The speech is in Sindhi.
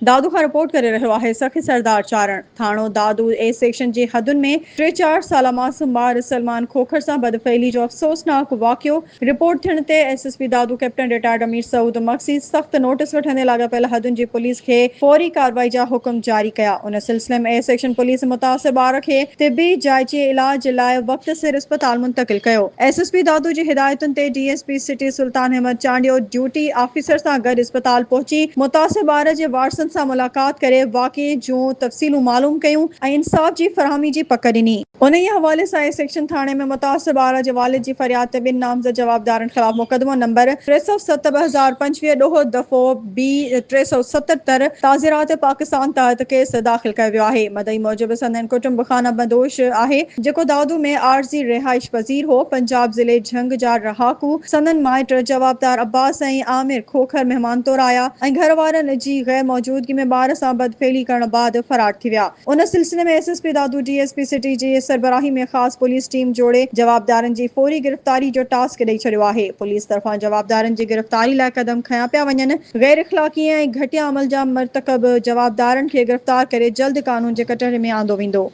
دادو کان رپورٽ ڪري رهيو آهي سخي سردار چارڻ، ٿاڻو دادو اي سيڪشن جي حدن ۾ ٽي چار سالا معصوم ٻار سلمان کوکر سان بدفعلي جو افسوسناڪ واقعو رپورٽ ٿيڻ تي S S P Dadu captain retired Amir Saud Magsi سخت نوٽيس وٺندي لاڳاپيل حدن جي پوليس کي فوري ڪارروائي جا حڪم جاري ڪيا ان سلسلي ۾ اي سيڪشن پوليس متاثر ٻار کي طبي جائچي علاج لاء وقت سر اسپتال منتقل ڪيو ايس ايس پي دادو جي هدايتن تي D S P city Sultan Ahmed Chandio duty officer سان گڏ اسپتال پهچي متاثر ٻار جي وارثن سان ملاقات ڪري واقعي جون تفصيلون معلوم ڪيون ۽ انصاف جي فراهمي جي پڪ ڏني. انهيء حوالي سان اي سيڪشن ٿاڻي ۾ متاثر ٻار جي والد جي فرياد تي ٻن نامزد جوابدارن خلاف مقدمو نمبر 307 2025 ڏوهه دفعو بي 377 تعزيرات پاڪستان تحت ڪيس داخل ڪيو ويو آهي. مدعي موجب سندن ڪٽنب خانه بدوش آهي جيڪو دادو ۾ عارضي رهائش پذير هو. پنجاب ضلعي جهنگ جا رهاڪو سندن مائٽ جوابدار عباس ۽ عامر کوکر مهمان طور آيا ۽ گهر وارن جي غير موجودگي ۾ ٻار سان بدفعلي ڪرڻ بعد فرار ٿي ويا. ان سلسلي ۾ S S P Dadu D S P city جي سربراهي ۾ خاص پوليس ٽيم جوڙي جوابدارن جي فوري گرفتاري جو ٽاسڪ ڏئي ڇڏيو آهي. پوليس طرفان جوابدارن جي گرفتاري لاء قدم کنيا پيا وڃن. غير اخلاقي ۽ گهٽيا عمل جا مرتڪب جوابدارن کي گرفتار ڪري جلد قانون جي ڪٽهڙي ۾ آندو ويندو.